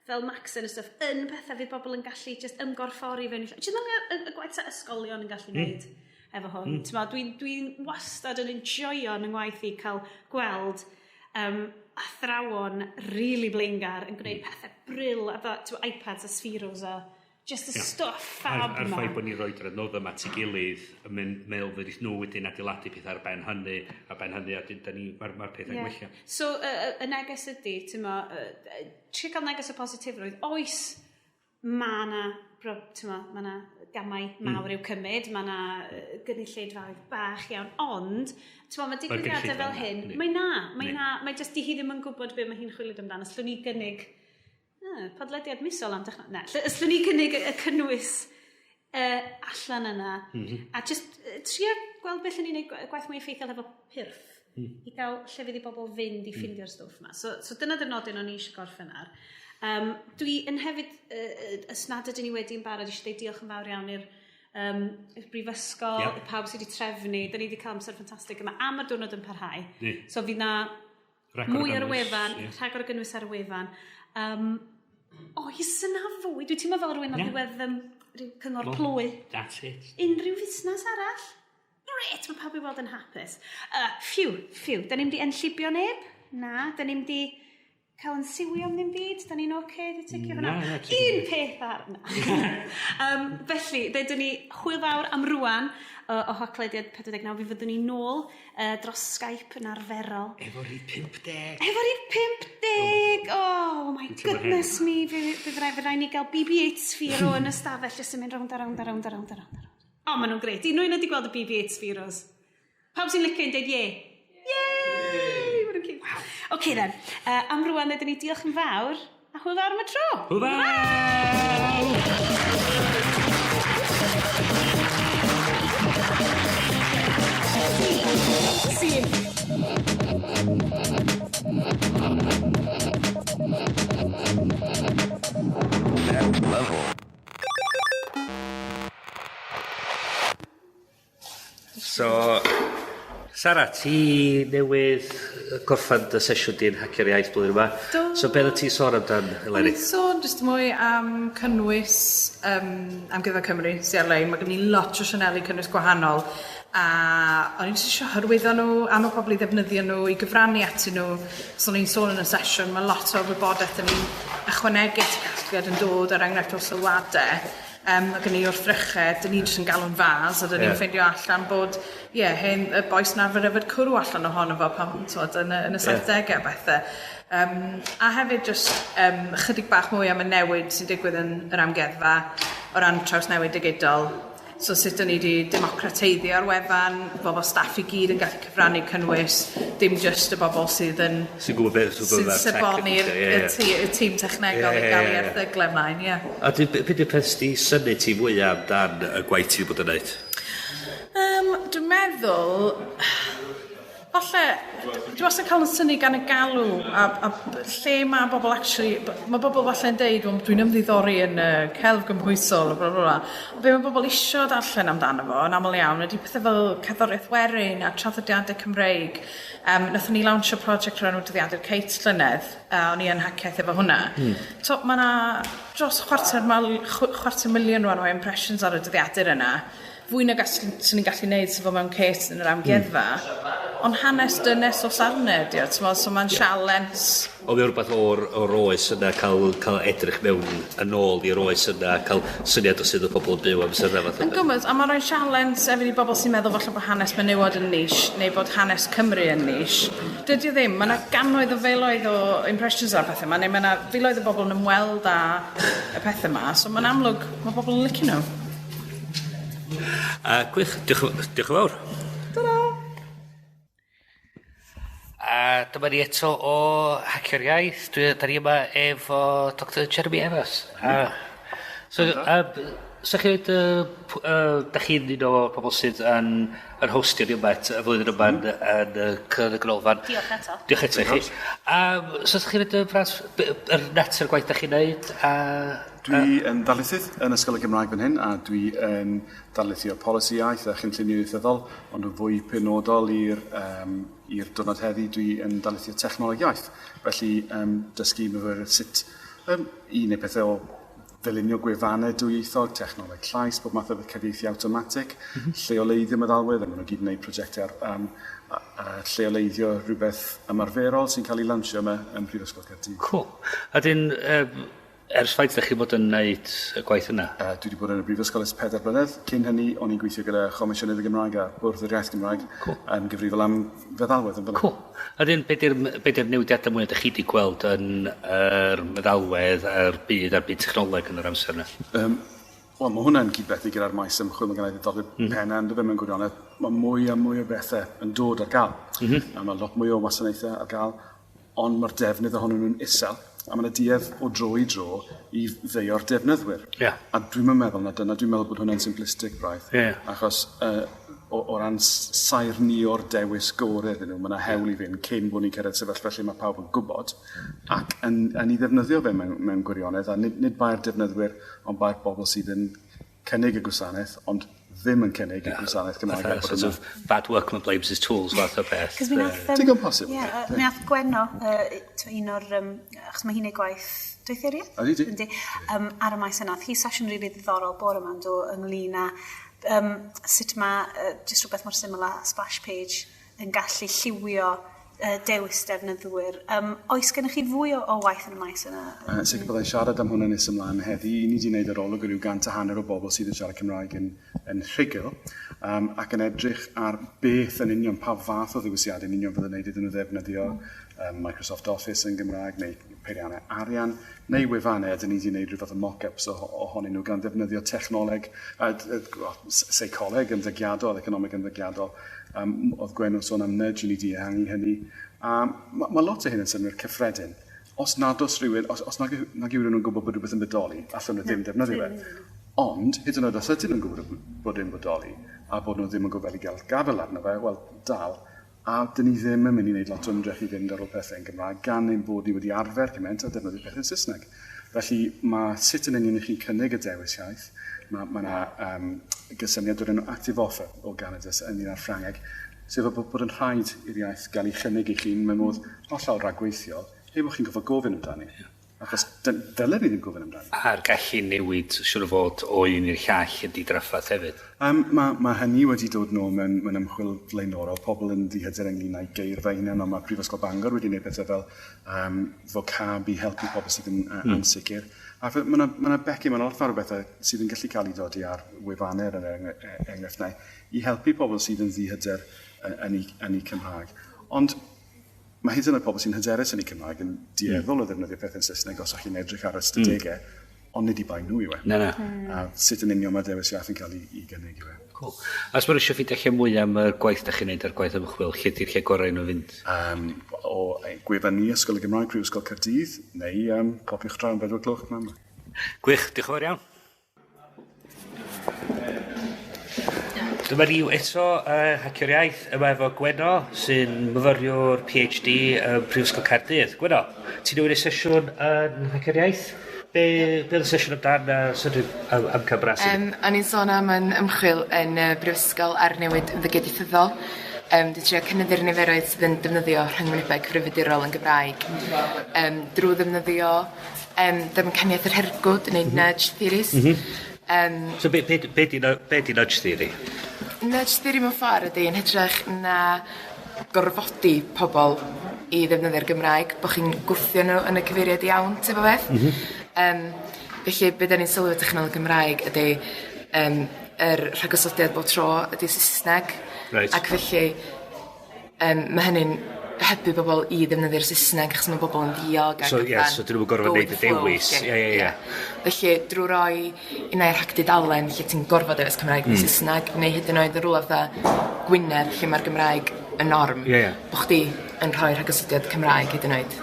fel Macsen a stuff yn pethau fydd bobl yn gallu just ymgorffori fewn i. Ti'n meddwl y gwaith sa ysgolion yn gallu wneud efo hwn? Mm. Dwi'n dwi wastad yn enjoyo yn yng ngwaith i cael gweld athrawon really blaengar yn gwneud pethau bril a fel, t'mo, iPads a Spheros a just y stuff fab A'r ma. ffaith bod ni'n rhoi'r adnoddau yma at ei gilydd yn mynd meddwl fydd nhw wedyn adeiladu pethau ar ben hynny, ar ben hynny, a dyn ni, mae'r ma pethau'n gwella. So, y neges ydy, ti'n mo, trio cael neges o positifrwydd. Oes, mae na, ti'n mo, ma' na gamau mawr i'w cymryd, mae na gynulleidfaoedd bach iawn, ond, ti'n mo, mae digwyddiadau gynulleidfa fel yna, hyn, yndi. mae na, mae na, mae jyst di hi ddim yn gwybod be mae hi'n chwilio amdano. Os ni gynnig podlediad misol am dechnau, na, os ni gynnig y cynnwys allan yna, a just trio gweld beth ni'n neud gwaith mwy effeithiol efo pyrff, i gael llefydd i bobl fynd i ffindio'r stwff yma. So dyna dy'r nodyn o'n i eisiau gorffen ar. Dwi yn hefyd, os nad ydyn ni wedi'n barod, eisiau dweud diolch yn fawr iawn i'r brifysgol, i pawb sydd wedi trefnu. Da ni wedi cael amser ffantastig yma, a mae'r diwrnod yn parhau. So fydd na Rhagor o mwy ar y gynnwys, wefan, rhagor o gynnwys ar y wefan. Oes yna fwy? Dwi'n teimlo fel rhywun ar ddiwedd rhyw cyngor Wel, plwy. That's it. Unrhyw fusnes arall? Gret, mae pawb i weld yn hapus. Phew, phew, da ni'n di enllibio neb? Na, da ni'n di. cael yn siwio am ddim byd. Da ni'n oce, okay, di ticio hwnna? Na, na, Un peth ar... Na. Felly, ddedwn ni hwyl fawr am rwan o Haclediad 49. Fi fyddwn ni nôl dros Skype yn arferol. Efo rhif 50. Efo rhif 50! Oh my Dwi'n teimlo'n goodness me. Fe rhaid ni gael BB-8 Sphero yn y stafell jyst yn mynd rownd a rownd a rownd a rownd a rownd. O, maen nhw'n grêt. Unrhyw un wedi gweld y BB-8 Spheros? Pawb sy'n licio yn dweud ie? Yay! Maen nhw'n cute. Wow. OK then, am rwan ddedwn ni diolch yn fawr, a hwyl fawr am y tro! Hwyl fawr! Scene. Level. So, Sara, ti newydd gorffan dy sesiwn di'n Hacio'r Iaith blwyddyn yma. Do. So, beth o ti'n sôn amdan, O'n eleni? i'n sôn jyst mwy am cynnwys Amgueddfa Cymru sydd ar-lein. Mae gen i lot o sianeli cynnwys gwahanol. A o'n i'n jyst eisiau hyrwyddo nhw, annog pobl i ddefnyddio nhw, i gyfrannu atyn nhw. So o'n i'n sôn yn y sesiwn, mae lot o wybodaeth yn ni'n ychwanegu at y casgliad yn dod, er enghraifft o sylwadau. Mae gen i wrthrychau, dyn ni jyst yn galw'n fas, a dyn ni'n ffeindio allan bod, ie, yeah, hen y bois yn arfer yfed cwrw allan ohono fo pan, t'mod, yn y 70au a bethau. A hefyd jyst chydig bach mwy am y newid sy'n digwydd yn yr amgueddfa o ran trawsnewid digidol. So sut dyn ni wedi democrateiddio'r wefan, bobl staff i gyd yn gallu cyfrannu cynnwys, dim jyst y bobl sydd yn Sy'n gwybod beth sy'n sy'n gwybod seboni'r y tîm technegol i gael ei erthyglau ymlaen, ie. A be di'r peth sydd 'di synnu ti fwyaf amdan y gwaith ti 'di bod yn neud? Dwi'n meddwl, falle, dwi wastad yn cael yn synnu gan y galw a lle mae bobl actually, mae bobl falle'n deud, wel, dwi'n ymddiddori yn celf gymhwysol, bla bla bla. Ond be mae bobl isio darllen amdano fo, yn aml iawn, ydy pethau fel cerddoriaeth werin a traddodiadau Cymreig. Nathon ni lawnsio prosiect o'r enw Dyddiadur Kate llynedd, a o'n i yn Haciaith efo hwnna. So, mae yna dros chwarter miliwn rwan o impressions ar y dyddiadur yna. Fwy nag swn i'n gallu neud sef o mewn case yn yr amgueddfa. Ond hanes dynes o Sarne ydi o, t'mod, so mae'n sialens. Oedd e rhywbeth o'r oes yna, cael edrych mewn yn ôl i'r oes yna, cael syniad o sut oedd pobl yn byw amser yna fath o Yn beth. gwmws, a mae'n rhoi sialens hefyd i bobl sy'n meddwl falle bod hanes menywod yn niche, neu bod hanes Cymru yn niche. Dydy o ddim, mae yna gannoedd o filoedd o impressions ar pethau yma, neu mae yna filoedd o bobl yn ymweld â y pethau yma, so mae'n amlwg, mae bobl yn licio nhw. Gwych, diolch yn fawr. Ta-ra! A dyma ni eto o Hacio'r Iaith. Da ni yma efo Dr Jeremy Evans. So, so chi dweud, da chi'n un o'r pobl sydd yn hostio ni yma y flwyddyn yma yn y ganolfan. Diolch eto. Diolch eto i chi. So ydych chi'n dweud, Fras, yr natur gwaith da chi'n neud? Dwi yn ddarlithydd yn Ysgol y Gymraeg fan hyn, a dwi yn darlithio polisi iaith a chynllunio ieithyddol, ond yn fwy penodol i'r diwrnod heddi, dwi yn darlithio technoleg iaith. Felly dysgu myfyrwyr sut i wneud pethau o ddylunio gwefannau dwyieithog, technoleg llais, bob math o cyfieithu awtomatig, lleoleiddio meddalwedd, a maen nhw gyd yn gwneud prosiectau ar lleoleiddio rhywbeth ymarferol sy'n cael ei lansio yma ym Mhrifysgol Caerdydd. Cool. A dyn, ers faint ydych chi bod yn gwneud y gwaith yna? Dwi wedi bod yn y brifysgol ers 4 blynedd. Cyn hynny, o'n i'n gweithio gyda Chomisiynydd y Gymraeg a Bwrdd yr Iaith Gymraeg yn gyfrifol am feddalwedd yn fan'na. Cool. A dyn, be di'r newidiadau mwyaf ydych chi wedi gweld yn yr meddalwedd a'r byd a'r byd technoleg yn yr amser yna? Wel, mae hwnna'n cydblethu gyda'r maes ymchwil, mae gen i ddiddordeb penna ynddo fe mewn gwirionedd. Mae mwy a mwy o bethau yn dod ar gael. A mae lot mwy o wasanaethau ar gael, ond mae'r defnydd ohonyn nhw'n isel. A mae yna duedd o dro i dro i feio'r defnyddwyr. A dwi'm yn meddwl na dyna, dwi'n meddwl bod hwnna'n simplistic braidd. Achos o ran saernïo'r dewis gorau iddyn nhw, mae yna hewl i fynd cyn bod ni'n cyrraedd sefyllfa lle mae pawb yn gwybod ac yn ei ddefnyddio fe mewn gwirionedd, a nid bai'r defnyddwyr, ond bai'r bobl sydd yn cynnig y gwasanaeth, ond ddim yn cynnig y gwasanaeth Cymraeg. Fatha sort of bad workman blames his tools fath o beth. Cos mi nath... Digon posib. Ie, mi nath Gwenno, un o'r... Achos mae hi'n ei gwaith doethuriaeth? Ydy, di. Ar y maes yna, hi sesiwn rili ddiddorol bore yma yn dod ynglyn â sut mae jyst rhywbeth mor syml â splash page yn gallu lliwio dewis defnyddwyr. Oes gennych chi fwy o waith yn y maes yna? Sicr byddai'n siarad am hwnna nes ymlaen heddi. Ni wedi gwneud arolwg o ryw 150 o bobl sydd yn siarad Cymraeg yn rhugl ac yn edrych ar beth yn union, pa fath o ddewisiadau yn union fydd yn gwneud iddyn nhw ddefnyddio Microsoft Office yn Gymraeg neu peiriannau arian neu wefannau. Dyn ni wedi gwneud rhyw fath o mock-ups ohonyn nhw gan ddefnyddio technoleg, seicoleg ymddygiadol, economeg ymddygiadol. Oedd Gwenno sôn am nudge, ni wedi ehangu hynny. Mae lot o hyn yn synnwyr cyffredin. Os nad oes rhywun, os nag yw rhywun yn gwybod bod rhywbeth yn bodoli, allan nhw ddim defnyddio fe. Ond, hyd yn oed os ydyn nhw'n gwybod bod yn bodoli, a bod nhw ddim yn gwybod i gael gafael arno fe, wel, dal, a dyn ni ddim yn mynd i wneud lot o ymdrech i fynd ar ôl pethau yn Gymraeg, gan ein bod ni wedi arfer cymaint a defnyddio pethau yn Saesneg. Felly, mae sut yn union i chi'n cynnig y dewis iaith, mae yna gysyniad o'r enw Active Offer o Ganada ynglyn â'r Ffrangeg, sef bod yn rhaid i'r iaith gael ei chynnig i chi mewn modd hollol ragweithiol, heb bod chi'n gorfod gofyn amdani. Achos dylen ni ddim gofyn amdani. A'r gallu newid, siŵr o fod, o un i'r llall ydi draffath hefyd. Mae hynny wedi dod nôl mewn ymchwil flaenorol, pobl yn ddihyder ynglyn â'i geirfa hunan, ond mae Prifysgol Bangor wedi gwneud pethau fel vocab i helpu pobl sydd yn ansicr. A mae yna becyn, mae yna lot fawr o bethau sydd yn gallu cael ei dodi ar wefannau er enghraifft neu i helpu pobl sydd yn ddihyder yn eu Cymraeg. Ond mae hyd yn oed pobl sy'n hyderus yn eu Cymraeg yn dueddol o ddefnyddio pethau'n Saesneg os ydych chi'n edrych ar ystadegau, ond nid i bai nhw yw e. Na. A sut yn union mae dewis iaith yn cael ei gynnig yw e. Cool. A os maen nhw eisiau ffeindio allan mwy am y gwaith da chi'n neud a'r gwaith ymchwil, lle di'r lle gorau nhw fynd? O gwefan ni, Ysgol y Gymraeg, Prifysgol Caerdydd, neu popiwch draw am 4 gloch yma. Gwych, diolch yn fawr iawn. Dyma ni eto Hacio'r Iaith yma efo Gwenno, sy'n myfyriwr PhD ym Prifysgol Caerdydd. Gwenno, ti'n newid y sesiwn yn Hacio'r Iaith? Be oedd y sesiwn amdan a am Cymras? O'n i'n sôn am yn ymchwil yn y Brifysgol ar newid ymddygiad ieithyddol. Dwi'n trio cynyddu'r niferoedd sydd yn defnyddio rhyngwynebau cyfrifiadurol yn Gymraeg. Drwy ddefnyddio damcaniaeth yr hergwd neu nudge theories. So be di nudge theory? Nudge theory mewn ffordd ydy yn hytrach na gorfodi pobl i ddefnyddio'r Gymraeg, bod chi'n gwthio nhw yn y cyfeiriad iawn, ti'n gwbod beth? Felly, be da ni'n sylwi o technoleg Gymraeg ydy yr rhagosodiad bob tro ydy Saesneg. Right. Ac felly, mae hynny'n helpu bobl i ddefnyddio'r Saesneg achos mae bobl yn ddiog ac so, yeah, so dyn nhw'n gorfod gwneud y dewis. Ie. Felly, drwy roi un o'r rhagdudalen lle ti'n gorfod dewis Cymraeg neu Saesneg, neu hyd yn oed yn rhywle fatha Gwynedd lle mae'r Gymraeg y norm, bod chdi yn rhoi rhagosodiad Cymraeg hyd yn oed.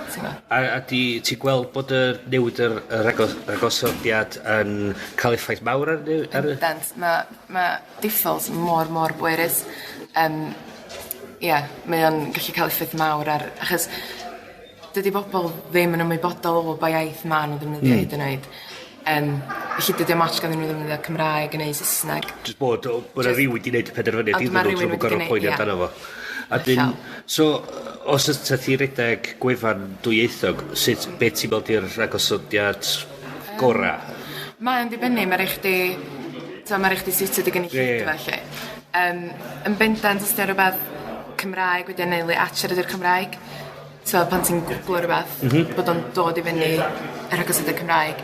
A ti'n gweld bod y newid yr rhagosodiad yn cael effaith mawr ar... Bendant, mae defaults mor bwerus. Ie, mae o'n gallu cael effaith mawr ar... Achos dydy bobl ddim yn ymwybodol o ba iaith maen nhw'n ddefnyddio hyd yn oed. Felly dydy o'm ots ganddyn nhw ddefnyddio Cymraeg neu Saesneg. Jyst bod yna rhywun wedi gwneud y penderfyniad iddyn nhw trwy bod gorfod poeni amdano fo. A dyn, so, os ydych chi redeg gwefan dwyieithog, sut, be ti'n meddwl di'r rhagosodiad gora? Mae'n dibynnu, mae rhaid chdi... Mae rhaid chdi siwtio dy gynulleidfa felly. Yn bendant, os 'di rhywbeth Cymraeg wedi anelu at siaradwyr Cymraeg. So, pan ti'n gwglo rhywbeth, bod o'n dod i fyny yr rhagosodiad Cymraeg.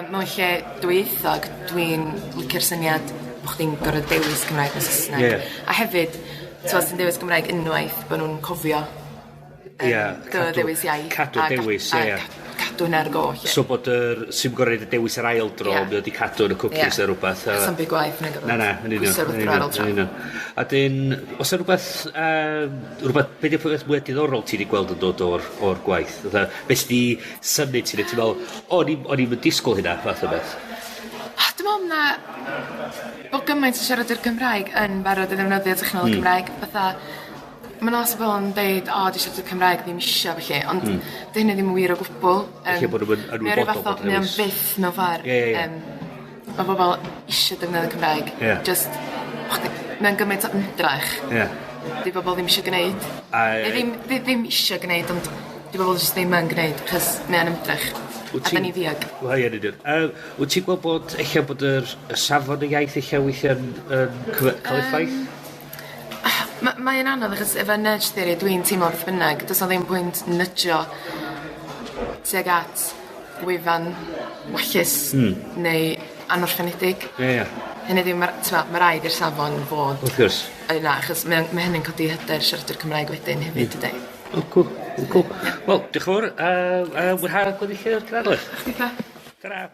Mewn lle dwyieithog, dwi'n licio'r syniad bod chdi'n gorfod dewis Cymraeg neu Saesneg. A hefyd, os ti'n dewis Cymraeg unwaith, bod nhw'n cofio dy ddewis iaith. Cadw dewis, ie. Cadw hynna ar goll. So bod yr sy'n gorfod neud y dewis yr ail dro, mae wedi cadw yn y cookies neu rhywbeth. Sa'm byd gwaith yn gorfod. Na, yn union. A dyn, oes 'na rhywbeth, be 'di'r peth mwyaf diddorol ti wedi gweld yn dod o'r gwaith? Be sy 'di synnu ti, neu ti'n meddwl, o'n i'm yn disgwyl hynna, fath o beth? Dwi'n meddwl na bod gymaint o siaradwyr Cymraeg yn barod i ddefnyddio technoleg Cymraeg. Fatha, mae lot o bobl yn deud, o, di siarad Cymraeg ddim isio, felly, ond dy hynny ddim yn wir o gwbl. Felly bod nhw'n ymwybodol bod nhw'n byth mewn ffordd. Mae bobl isio defnyddio Cymraeg. Just, mae'n gymaint o ymdrech. Di bobl ddim isio gwneud. Neu ddim isio gwneud, ond di bobl jyst ddim yn gwneud, achos mae'n ymdrech. A da ni ddiog. Wel, ie, yn union. Wyt ti'n gweld bod, ella bod yr safon y iaith ella weithiau'n cael effaith? Mae'n anodd achos efo nudge theory dwi'n teimlo beth bynnag, does 'na ddim pwynt nudgio tuag at wefan wallus neu anorffenedig. Ie, ie. Hynny yw, ma' t'mo', ma' raid i'r safon fod Wrth gwrs. yna, achos mae hynny'n codi hyder siaradwyr Cymraeg wedyn hefyd, dydi? O, cool. O, cool. Wel, diolch yn fawr, a mwynhau gweddill yr cynhadledd. Chdi. Ta-ra.